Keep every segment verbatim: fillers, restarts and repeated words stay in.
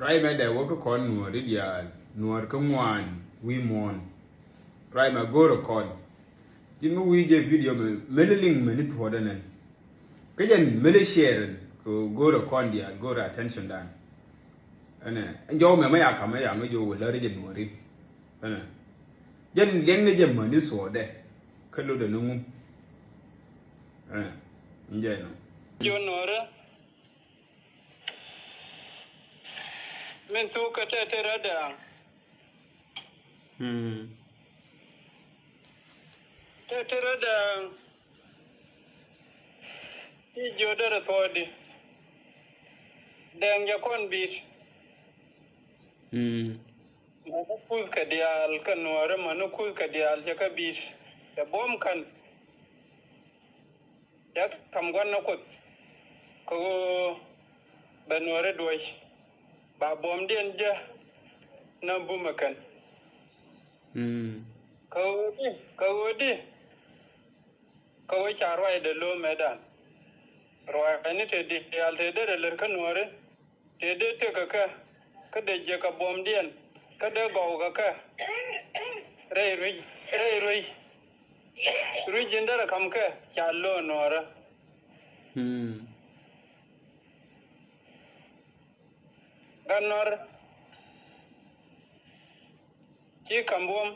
Ruac mɛ dee wä kä kɔn nuɔɔri diaal, nuɔɔr kä ŋuan wi̱i̱ muɔ̱ɔ̱n. Ruac mɛ go̱o̱rä kɔn. Ji̱n mi wi̱i̱ jɛ video mɛ, meli link mɛ ni thuɔ̱ɔ̱dɛ nɛn. Kä jɛn meli share kɛ go̱o̱rä kɔn diaal, go̱o̱rä attention dan. Ɛnɛ, ɛn jɔw mɛ mɛ ya kamɛ ya mɛ jɔw wä lär jɛ nuɔɔri. Ɛnɛ. Jɛn liɛŋ ni jɛ mɛ ni thuɔ̱ɔ̱dɛ. Kä lotdɛ ni ŋu. Ɛnɛ. N jɛ nɔ. Jɔw nuɔɔri. Min thuk kä tɛtɛrɛ daaŋ. Hmm. Tɛtɛrɛ daaŋ. I̱ jiö derɛ thuɔɔdi. Dɛŋ jɛ kɔn bi̱i̱t. Hmm. Mani kuth kɛ diaal kä nuɔɔri, mani kuth kɛ diaal jɛ kä bi̱i̱t. Jɛ buɔ̱m kän. Cɛ kam gua̱n ni Kuoth kɛ ɣöö bɛ nuɔ̱ɔ̱ri duɔ̱c, ba buɔ̱mdiɛn jɛ ni bumɛ kɛn. Mm. Kɛ ɣöö di, kɛ ɣöö di, kɛ ɣöö ca ruacdɛ lo̱o̱ mɛtdan. Ruaacni te diaal te derɛ lär kä nuɔ̱ɔ̱ri. Tëë dee tëk kɛ kɛ, kä dee jiäk kɛ buɔ̱mdiɛn, kä dee gɔw kɛ kɛ. Rɛy rui̱c, rɛy rui̱c. Rui̱c in derɛ ka̱m kɛ, ca lo̱o̱ nuɔ̱ɔ̱rä. Hmm. Gat nuɔ̱ɔ̱r, ci ka̱m buɔ̱m.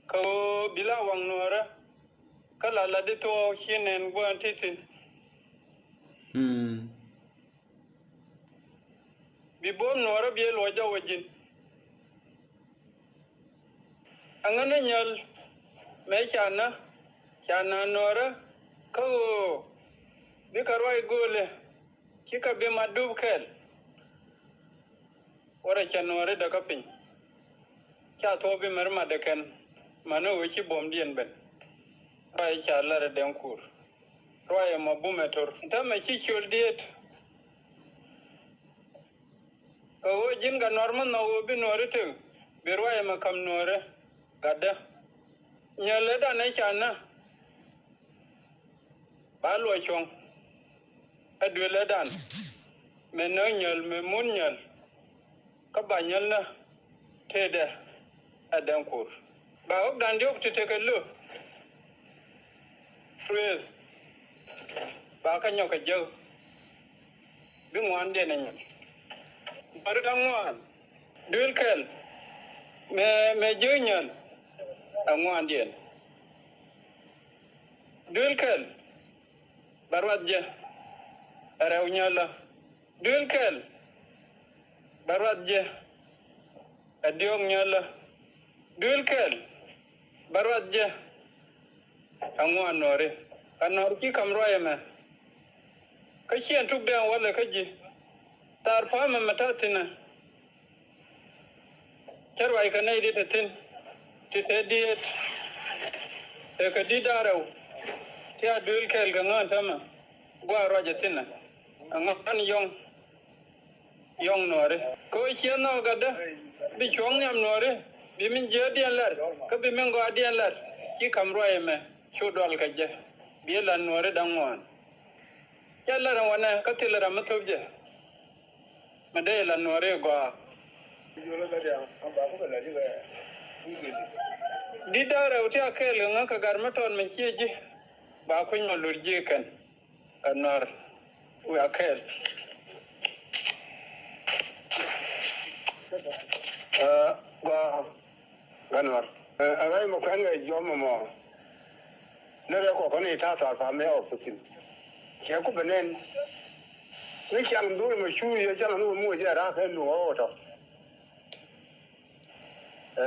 Kɛ ɣöö bi la waŋ nuɔ̱ɔ̱rä, kä la la di thuɔɔk ci nɛn gua̱a̱n ti̱ti̱. Mm. Bi buɔ̱m nuɔ̱ɔ̱rä bi luɔc jɔwä ji̱n. Aŋä ni nyäl, mëë ca nä, ca nä nuɔ̱ɔ̱rä, kä ɣöö bikɛ ruac göölɛ, cikɛ bi mat dup kɛl. Wä rɛ cɛ nuɔ̱ɔ̱ri däkä piny. Ca thuɔ̱k bi mɛr matdɛ kɛn, mani ɣöö ci buɔ̱mdiɛn ben. Ruac ca lär ɛ dɛŋ kuur. Ruac ɛmɔ bumɛ tor. Tämɛ ci ciöl diet. Kɛ ɣöö ji̱n gat nuɔ̱ɔ̱r mi nhɔk ɣöö bi nuɔ̱ɔ̱ri tëk, bi ruac ɛmɛ ka̱m nuɔ̱ɔ̱ri. Gatdä. Nyäl ëëdan ëë ca nä. Ba luɔc cuɔ̱ŋ. Ɛ duël ëëdan. Mëë näk nyäl, mëë mun nyäl. Kä ba nyäl nä. Tëëdɛ. Ɛ dɛŋ kuur. Ba ɣɔ̱kdan diɔ̱k ti tekɛ lo̱. Ruëëth. Ba kä nyɔk kɛ jek. Bi ŋuandiɛn ɛ nyäl. Bäri da̱ŋ ŋuan. Duël kɛl. Mëë, mëë jek nyäl. Ɛ ŋuandiɛn. Duël kɛl. Bä ruath jɛ. Ɛ rɛw nyälä. Duël kɛl. Bä ruath jɛ. Ɛ diɔ̱ɔ̱k nyälä. Duël kɛl. Bä ruath jɛ. Ɛ ŋuan nuɔ̱ɔ̱ri. Kä nuɔ̱ɔ̱ri ci ka̱m ruac ɛmɛ. Kä ciɛn tuk dɛŋ walɛ kä ji̱. Thaar pa̱a̱mɛ mɛ ta̱a̱ thi̱nɛ. Cä ruac kɛ nɛy di te thi̱n. Ti te diet. Tëë kɛ di̱t da̱ŋ rɛw. Ti a duël kɛɛl kɛ ŋään täämɛ. Gua̱a̱ ruac ɛ thi̱nɛ. Ɛ ŋään yɔ̱ŋ. Yɔ̱ŋ nuɔ̱ɔ̱ri. Kä ɣöö ciɛ nhɔk gatdä. Bi cuɔ̱ŋ nhiam nuɔ̱ɔ̱ri. Bi min jiääkdiɛn la̱r. Kä bi min gɔaardiɛn la̱r. Ci ka̱m ruac ɛmɛ. Cu dual kɛ jɛ. Bi ɛ la̱r nuɔ̱ɔ̱ri da̱ŋ ŋuan. Cä la̱r ɛn wanɛ kä thilɛ ram mi thöp jɛ. Mi dee la nuɔ̱ɔ̱ri gɔaa. Di̱t da̱ŋ rɛw ti a kɛɛl kɛ ŋäk kɛ gat mi tɔt mi ciɛ ji̱. Ba kuny mɔ lut ji̱ kɛn. Gat nuɔ̱ɔ̱r. Wiaa kɛɛl. Ɛ, gɔaa. Gat nuɔ̱ɔ̱r. Ɛ, ɛ, ɣa̱c mɔ kuɛn kɛ jiɔam mɔ. Ni rɛy kɔk kɔn i̱ ta̱a̱ thɔaar pa̱a̱m ɛ ɣɔk kuthi̱n. Cɛ ku bɛ nɛn. Ni ciaŋ dhul mɛ cu yɛ ciaŋ ni wä muɔc ɛ ra̱a̱k kɛ nuɔ̱ɔ̱k ɣɔk tɔ. Ɛ,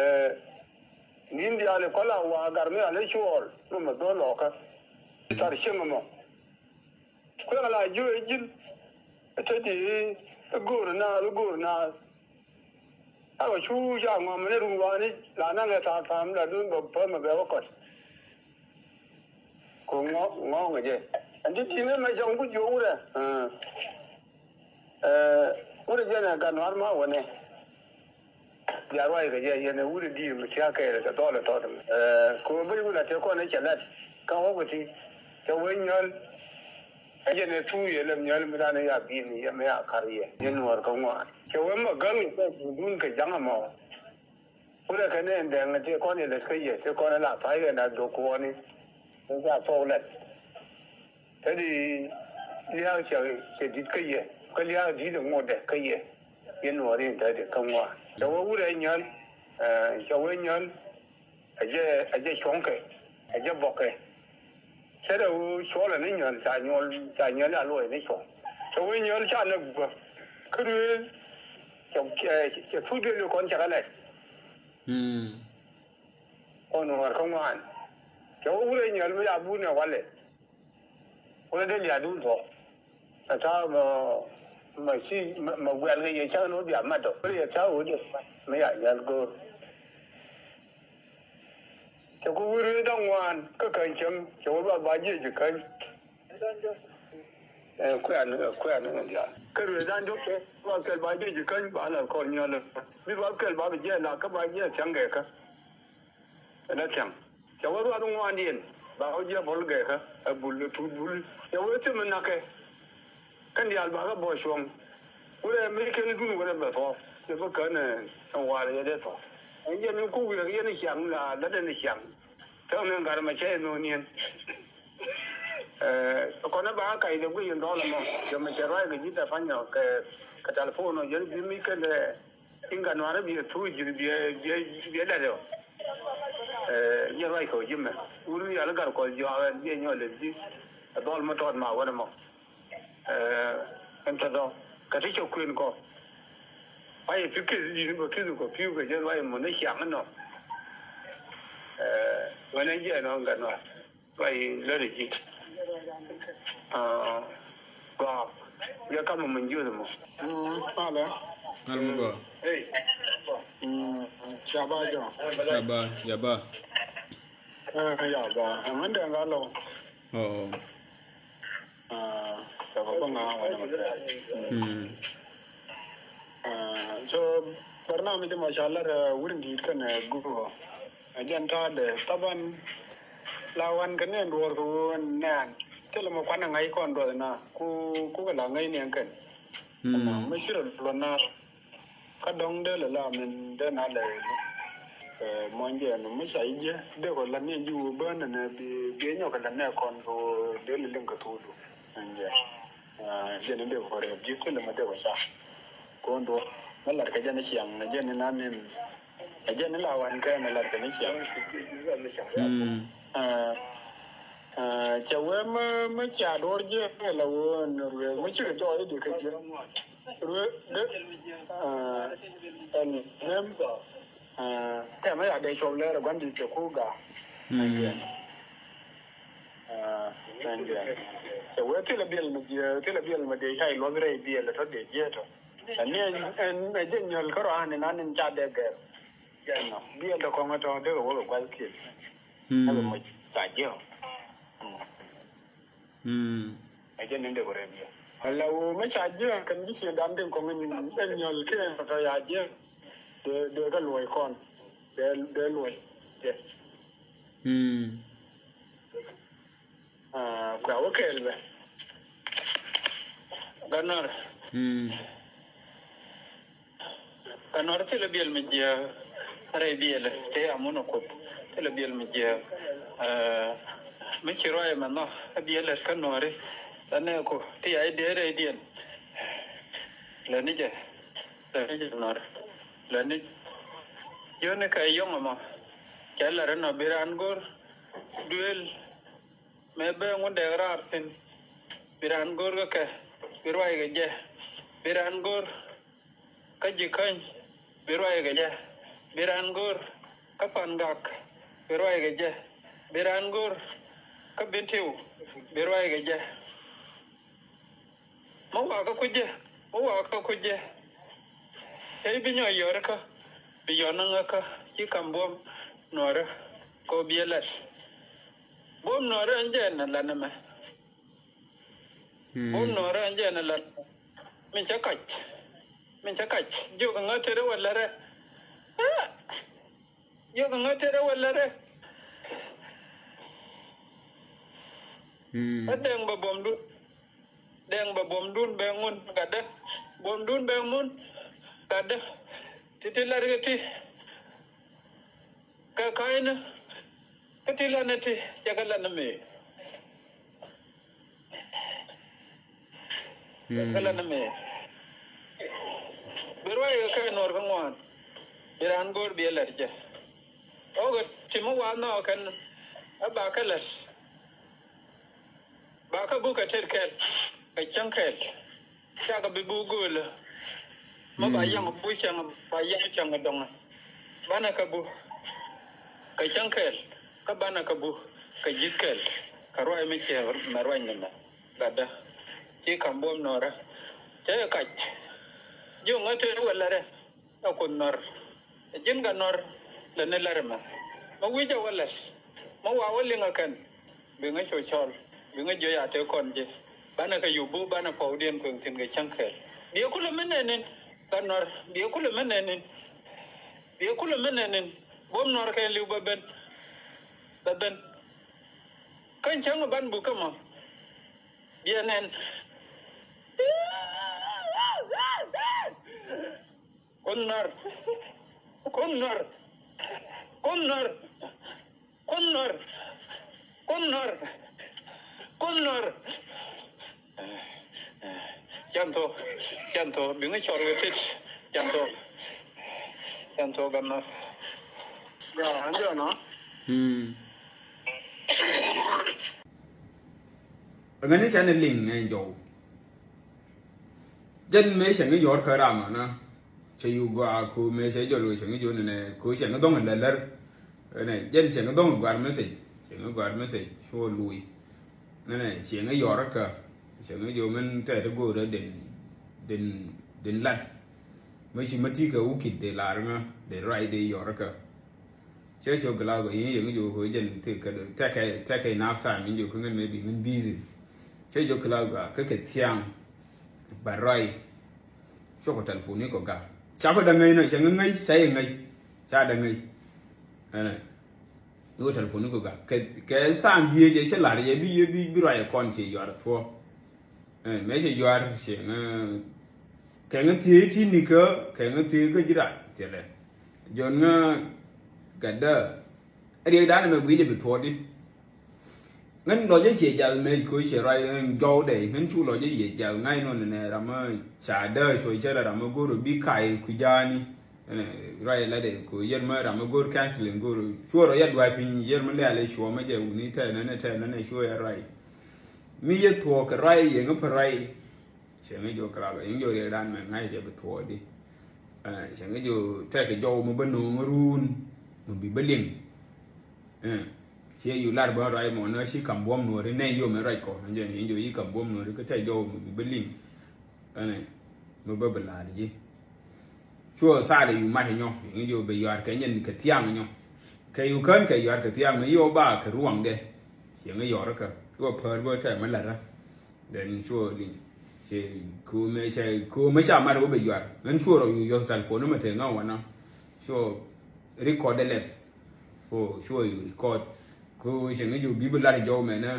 ni̱n diaal i̱ kɔl a wa̱a̱ gar mi a ni cuɔɔl mɛ mɛ dhol lɔɔkä. Thar cieŋ mɔ. Kuɛŋ la jiö ɛ ji̱n. Ɛ te di ɛ go̱o̱r naath, ɛ go̱o̱r naath. A kɛ cu ca ŋɔ̱a̱m ni run wa̱a̱ni la naŋ ɛ thaak thaam la duun bɛ päm ɛ bɛ wä kɔt. Kɛ ŋɔ̱, ŋɔ̱ ŋɛ jɛ. Ɛn ti di̱i̱n ɛ mɛ cɔŋ ku jiök wurɛ. Ɛ, wurɛ jɛn ɛ gat nuaar ma wänɛ. Bia ruac kɛ jɛ yɛn ɛ wut ɛ di̱i̱r mi thia̱k kɛɛl kɛ dhɔl ɛ tɔt ɛmɛ. Ɛ, kɛ ɣöö bä yuk la tëë kɔn ɛ cɛ lat kä ɣɔ̱k ɛ ti cɛ wee nyäl. Ɛ jɛn ɛ thuu yɛ lɛm nyɔl mi dan ɛ ya bi̱i̱ni yɛ mi ya kar yɛ yɛ nuɔɔr kä ŋuan. Cɛ wee ma gäl kɛ kɛ duun kɛ jaŋ ɛmɔ. Kulɛ kɛ nɛn dɛŋ ti kɔn ilɛt kä yɛ ti kɔn ila pay kɛ na dok kuɔni. Ni ca thok lɛt. Te di liaak cɛ cɛ dit kä yɛ kä liaak dit ŋot dɛ kä yɛ. Yɛ nuɔri in te di kä ŋuan cɛ wee wurɛ nyɔl. Cɛ wee nyɔl. Ɛ jɛ ɛ jɛ cuɔ̱ŋkɛ ɛ jɛ bɔkɛ. Cɛ dɛ wee cuɔlɛ ni nyɔl ca nyɔl ca nyɔl a luɔy ni cuɔ̱ŋ. Cɛ wee nyɔl ca lɛ guäk kä duëël. Cɛ cɛ cɛ thuk duëël kɔn cɛ kɛ lɛt. Kɔn ŋuɔr kä ŋuan. Cɛ wee wurɛ nyɔl mi la buun ɛ walɛ. Wurɛ dee liaadun thɔk. Ɛ ta̱a̱ mɛ mɛ ci mɛ guɛl kɛ yɛ cäŋ ni wä bia mat dɔk wurɛ yɛ ta̱a̱ wä dee mat mi ya nyal go̱o̱r. Cɛ ku wurɛ dee ŋuan kä käny cäŋ cɛ wä ba ba jiɛ ji̱ käny. Ɛ kuɛn ɛ kuɛn ɛ diaal kä ruëë dan jɔk cɛ ba kɛl ba jiɛ ji̱ käny ba la kɔn nyɔl. Bi ba kɛl ba bi jiɛ la kä ba jiɛ thiaŋ gɛ kä. Ɛn a thiaŋ cɛ wee ruath ŋuandiɛn ba wä jiɛ bɔl gɛɛkä ɛ bul ɛ tuut bul cɛ wee thim ɛ nakɛ. Kɛn diaal bakɛ bɔ cuɔ̱ŋ wurɛ mi kɛn dun wurɛ bɛ thɔɔk cɛ bi kän ɛ war yɛ dee thɔɔk. Ɛn jɛ mi ku wiɛk yɛn ciaŋ la lat ɛn ciaŋ. Tɛk ni gat mɛ cɛ ɛ no̱o̱niɛn. Ɛ kɔn ɛ ba kac dee guic in dhɔl ɛmɔ jɛ mɛ cɛ ruac kɛ ji̱ dɛ pa̱nyɔ kɛ kɛ talpon ɔ jɛn bi mi kɛn dɛ. Tin ka nuarä biɛ thuu ji̱ biɛ biɛ biɛ lɛt ɔ. Ɛ jiɛ ruac kɛ ɔ ji̱ mɛ wur mi yal gar kɔl jɔak ɛn biɛ nyɔl lɛ ji̱. Ɛ dhɔl mi tɔt ma wän ɛmɔ. Ɛ ɛn tɔt ɔ kɛ ti cɛ kuën kɔ. Payɛ pi ki̱th ji̱ ni bä ki̱th kɔ pi̱w kɛ jiɛ ruac mɔ ni ciaŋ inɔ. Ɛ wän ɛn jiɛ nɔ ɛn ka nuar. Ruac lät ji̱. Aa gɔaa. Yɛ kamɛ mɛ jiöth mɔ. Malɛ. Mal mi gɔaa. Hey. Ca ba jɔ. Ca ba, ca ba. Ɛ ya ba. Ɛ ŋän dɛ ŋa lɔ. Ɔ. Aa ca ba ba ŋa ŋa. Aa so barnamij ma ca lar wur in di̱i̱t kɛn ɛ gup ɔ. Ɛ jɛn ta̱a̱dɛ thaban la wan kɛ nɛn duɔ̱ɔ̱r kɛ ɣöö nɛn thilɛ mɛ kuanɛ ŋa̱c kɔn duɔth na ku ku kɛ la ŋäc niɛn kɛn. Ɛnɔ mi ci rɔ luɔt na kä dɔ̱ŋ dee lɛ la min dee na lɛ. Ɛ muɔ̱ny jɛ ɛnɔ mi ca i̱ jiɛ dee kɔ la niɛn ji̱ ɣöö bään ɛnɛ bi bi nyɔk kɛ la nɛ kɔn kɛ ɣöö dee lɛ liŋ kɛ thuudu. Ɛn jɛ. Jɛn in dee kɔ rɛp ji̱ thilɛ mɛ dee kɔ ca. Ko̱n duɔ̱ɔ̱r mɛ lat kɛ jɛn i̱ ciaŋ ɛ jɛn in an in. Ɛ jɛn in la wan kɛn ɛ lat kɛ ni ciaŋ. Aa aa cɛ wee mɛ mɛ ca duɔ̱ɔ̱r jiɛ kɛ la wee ɛn ruëë mɛ cikɛ jɔɔc i̱ dee kɛ jiɛ. Ruëë dee aa ɛn rem aa tɛmɛ ya dee cuɔp lɛɛr ɛ gua̱n di̱t kɛ ku ga̱a̱. Aa ɛn jɛ. Cɛ wee thilɛ biɛl mi jiɛ thilɛ biɛl mi dee ca i̱ luɔth rɛy biɛl tɔ dee jiɛ tɔ. Ɛn ni ɛn ɛ jɛ nyɔl kärɔ̱ an in an in ca dee gɛr. Jɛ nɔ biɛl tɔ kɔŋ tɔ dee kɛ wä kɛ gua̱th kiɛl. Ɛn bɛ moc ca jiɛ. Ɛ jɛ ni dee kɛ rɛy biɛl. Ala wä mi ca jiɛ kɛn ji̱ ciɛ dan den kɔŋ in ɛn nyɔl kiɛn tɔ ya jiɛ. Dee dee kɛ luɔc kɔn dee dee luɔc jɛ. Kua wä kɛɛl bɛ. Ganɔr. Ganɔr thilɛ biɛl mi jiɛ rɛy biɛl te amun a kup thilɛ biɛl mi jiɛ. Mi ci ruac mɛ nhɔ a biɛl ɛ kä nuɔri. Lɛ nɛ ku ti a i̱ dee rɛy diɛn. Lɛ ni jɛ lɛ ni jɛ nuɔri lɛ ni. Jiöni kɛ yɔŋ ɛmɔ cɛ lɛ ri nɔ bi raan go̱r. Duëël mëë bee ŋun dee raar thi̱n. Bi raan go̱o̱r kä kɛ bi ruac kɛ jɛ. Bi raan go̱o̱r kä ji̱ käny bi ruac kɛ jɛ. Bi raan go̱o̱r kä pan gak bi ruac kɛ jɛ. Bi raan go̱o̱r kä bin tiw bi ruac kɛ jɛ. Mi wakä ku jɛ mi wakä ku jɛ. Ëë bi nyɔk yɔrikä bi yɔn ni ŋäkä ci kam buɔ̱m nuɔrä. Kɛ biɛ lɛt buɔ̱m nuɔrä ɛn jɛ ni lat ni mɛ. Buɔ̱m nuɔrä ɛn jɛ ni lat ni mɛ. Min cä kac min cä kac jiök ŋä tëë rɛ wä lät rɛ. Jiök ŋä tëë rɛ wä lät rɛ. Kä dɛŋ bɛ buɔ̱mdu. Ɛŋ bɛ buɔ̱mdun bɛ ŋun gatdä. Buɔ̱mdun bɛ ŋun gatdä. Ti ti lar kɛ ti. Kɛ ka̱a̱cni kä ti lanɛ ti cɛ kɛ lanɛ mëë. Kɛ lanɛ mëë. Bi ruac kɛ kɛ nuɔr kä ŋuan. Bi raan go̱o̱r bi ɛ lɛr jɛ. Ɣɔ̱kɛ ti mi wa̱a̱ nhɔɔk kɛn ɛ ba kɛ lɛr. Ba kä buk kɛ tet kɛl kɛ cäŋ kɛl. Cakɛ bi buk göölä. Ma ba yaŋ buk cäŋ ba yaŋ cäŋ dɔŋä. Banɛ kä buk kɛ cäŋ kɛl kä banɛ kä buk kɛ ji̱th kɛl. Kɛ ruac mi ciɛ mɛ ruac ni mɛ gatdä. Ci ka̱m buɔ̱m nɔɔrä cɛ kac. Jiöŋä tet wä lɛrɛ. Ɛ Kuoth nɔr. Ɛ ji̱n kɛ nɔr lɛ ni lɛr ɛmɛ. Mɛ wi̱c ɛ wä lɛr. Mɛ wa wä liŋ ɛ kɛn. Bi ŋä cu cɔl. Bi ŋä jiö ya tëë kɔn ji̱. Banɛ kɛ yup bu banɛ pɔwdiɛn kueŋ thi̱n kɛ cäŋ kɛɛl. Biɛ kulɛ mi nɛn in. Kɛ nɔr. Biɛ kulɛ mi nɛn in. Biɛ kulɛ mi nɛn in. Buɔ̱m nɔr kɛ liw bɛ ben. Bɛ ben. Kä cäŋ ban buk kä mɔ. Biɛ nɛn. Kuoth nɔr. Kuoth nɔr. Kuoth nɔr. Kuoth nɔr. Kuoth nɔr. Kuoth nɔr. Can thok. Can thok. Bi ŋä cɔr wä tit. Can thok. Can thok gan nɔr. Ya, an jɔ nɔ. Hmm. Ŋäni cɛ ni liŋ ŋɛn jɔw. Jɛn mëë cɛ ŋi yɔr kä ram anä. Cɛ yu gɔaa ko mëë cɛ jɔl wee cɛ ŋi jɔl nɛ ko cɛ ŋi dhɔŋ lɛ lär. Nɛ jɛn cɛ ŋi dhɔŋ gɔaa message. Cɛ ŋi gɔaa message. Cuɔ lui. Nɛ nɛ cɛ ŋi yɔr kä. Cɛ ŋi jɔl mɛn tɛt go̱o̱rä den den den lat. Mɛ ci mɛ ti kɛ wukit de lar ŋä de ruac de yɔr kä. Cɛ cok kɛ la kɔ yin yɛŋ jok kɛ jɛn thik kɛ tɛkɛ tɛkɛ enough time in jok kɛ ŋän maybe ŋän busy. Cɛ jok kɛ la kɔ kɛ kɛ thiaŋ. Ba rɔy. Cok kɛ telephone ni kɔ ga. Ca kɔ da ŋäy na cɛ ŋäy ca yɛ ŋäy. Ca da ŋäy. Ɛnɛ. Yok telephone ni kɔ ga kɛ kɛ san die jɛ cɛ lar yɛ bi yɛ bi bi rɔy kɔn cɛ yɔr thuɔ. Ɛ mɛ cɛ yɔr cɛ ŋä. Kɛ ŋä thiee ti ni kä kɛ ŋä thiee kä ji̱ rat thiɛlɛ. Jɔn ŋä gatdä. Riɛkdan ɛmɛ gui̱cɛ bi thuɔɔdi. Ŋän lɔcä ciɛ jal mec koc cɛ ruac ŋän jɔwdɛ ŋän cu lɔcä ciɛ jal ŋa̱c nɔn nɛ ram mä ca dääc cuɔc cɛ rɛ ram mä go̱r bi ka̱c kui̱ ja̱a̱ni. Ruac latdɛ koc yɛr mä ram mä go̱r counseling go̱r cuɔr rɔ yɛ dua̱c piny yɛr mä lɛ̈ɛ̈l ɛ cuɔ mä jɛ wuni tɛn nɛn ɛ tɛn nɛn ɛ cuɔ yɛ ruac. Mi yɛ thuɔɔk kɛ ruac yɛ ŋä pä ruac. Cɛ ŋä jɔ kɛ la bɛ yɛn jɔ riɛkdan mɛ ŋa̱c jɛ bi thuɔɔdi. Cɛ ŋä jɔ tɛk jɔw mɛ bä no̱o̱ŋ run mɛ bi bä liŋ. Ciɛ yu lar bä ruac mɔ nä ci kam buɔ̱m nuɔri nɛ yom ɛ ruac kɔ. Jɛ ni jɔ yi kam buɔ̱m nuɔri kä tɛk jɔw mɛ bi bä liŋ. Mɛ bä bi lar ji̱. Cuɔ thaadɛ yu mat nyɔ yɛn jɔ bɛ yuar kɛ nyɛn kɛ thiaŋ nyɔ. Kɛ yu kän kɛ yuar kɛ thiaŋ mɛ yɔ ba kɛ ruaŋdɛ. Cɛ ŋä yɔr kä cuɔ pär bä tɛk mɛ lar. Then cuɔ liŋ cɛ kumɛ cɛ kumɛ ca mat wä bɛ yuar. Mɛn cuɔ rɔ yu yɔth tal kuɔn mɛ te ŋa wanɔ. Cuɔ record lɛp. Ko cuɔ yu record. Ko cɛ ŋa ju bi bɛ lar jɔw mɛnɛ.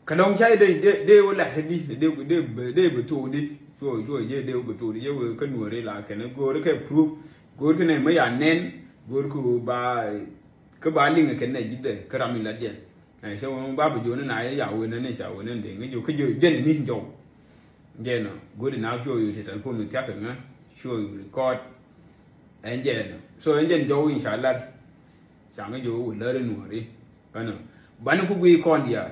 Kɛ dɔŋ ca dee dee wä lar di dee dee bɛ dee bɛ tuɔk di. Cuɔ cuɔ jɛ dee wä bɛ tuɔk di jɛ wä kä nuɔri la kɛn go̱o̱r kɛ proof. Go̱o̱r kɛ nɛ mɛ ya nɛn go̱o̱r kɛ ba kä ba liŋ kɛ nɛ ji̱ dee kä ram in la diɛn. Ɛ cɛ wä ba bi joni na ya wen ni ca wen ni de ŋa jo kä jo jeni ni jɔw. Jɛn good enough show yu ti telephone mi thiak ŋa show yu record. Ɛn jɛn so ɛn jɛn jɔw in ca lar. Ca ŋa jo wä lar nuɔri. Ɛn ban ku gui kɔn diaal.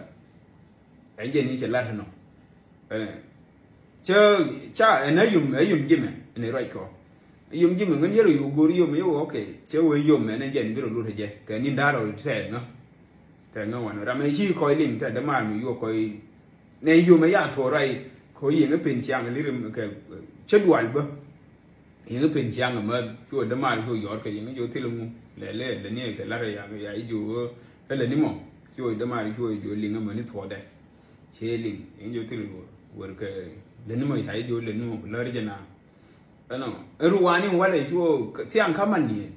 Ɛn jɛn in ca lar nɔ. Ɛn Cä ca ɛn ɛ yum ɛ yum jimɛ ɛn ɛ ruac kɔ. Yum jimɛ ŋän yɛrɛ yu go̱r yum yɛ wä okay. Cä wee yum ɛn ɛ jɛn bi rɔ lut ɛ jɛ kɛ ni da̱r rɔ tɛɛ ŋä. Tɛɛ ŋä wanɔ ram ɛ ci kɔc liŋ tɛɛ dämaar mi yuɔ kɔc. Nɛ yum ɛ ya thuɔɔ ruac kɔ yiëŋ ɛ pen ciaŋ ɛ lirim kɛ cä dual bä. Yiëŋ pen ciaŋ ɛmɛ cu dämaar cu yɔɔr kɛ yiëŋ jɔ thil ŋu lɛ lɛ lɛ ni kɛ lar ya ya i̱ jo ɛ lɛ ni mɔ cu dämaar cu jɔ liŋ ɛmɛ ni thuɔɔdɛ. Cɛ liŋ yiëŋ jɔ thil wör wör kɛ lɛ ni mɔ ya i̱ jo lɛ ni mɔ lär jɛ na. Ɛnɔ ɛn ruwani walɛ cu thiaŋ ka̱män niɛn.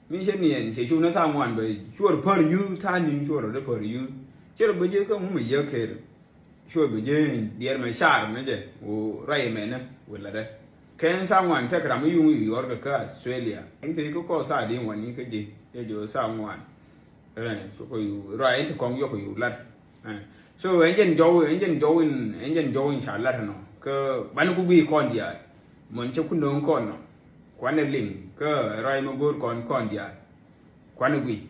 Mi cɛ niɛn cɛ cu ni thaŋ wan bɛ cuɔr pär yuth ta̱a̱ ni̱n cuɔr rɔ dee pär yuth. Cɛ rɔ bä jɛ kä ŋu mɛ yɛ kɛɛr. Cuɛ bi ji̱ diɛɛr mɛ car mɛ jɛ wä ruac mɛnɛ wä latdɛ. Kɛn thaa ŋuan tɛk ram mi yuŋ yu yɔr kɛ kä Australia. Ɛn te kä kɔ thaa di ŋuan ni kä ji̱ jɛ jɛ thaa ŋuan. Ɛ, so kɔ yu ruac ɛn te kɔŋ yɔk yu lat. Ɛ. So ɛn jɛn jɔw, ɛn jɛn jɔw in, ɛn jɛn jɔw in ca lat nɔ. Kä ban ku guiy kɔn diaal. Mɔn cɛ ku no̱o̱ŋ kɔn nɔ. Kuanɛ liŋ kä ruac mɛ go̱o̱r kɔn kɔn diaal. Kuanɛ guiy.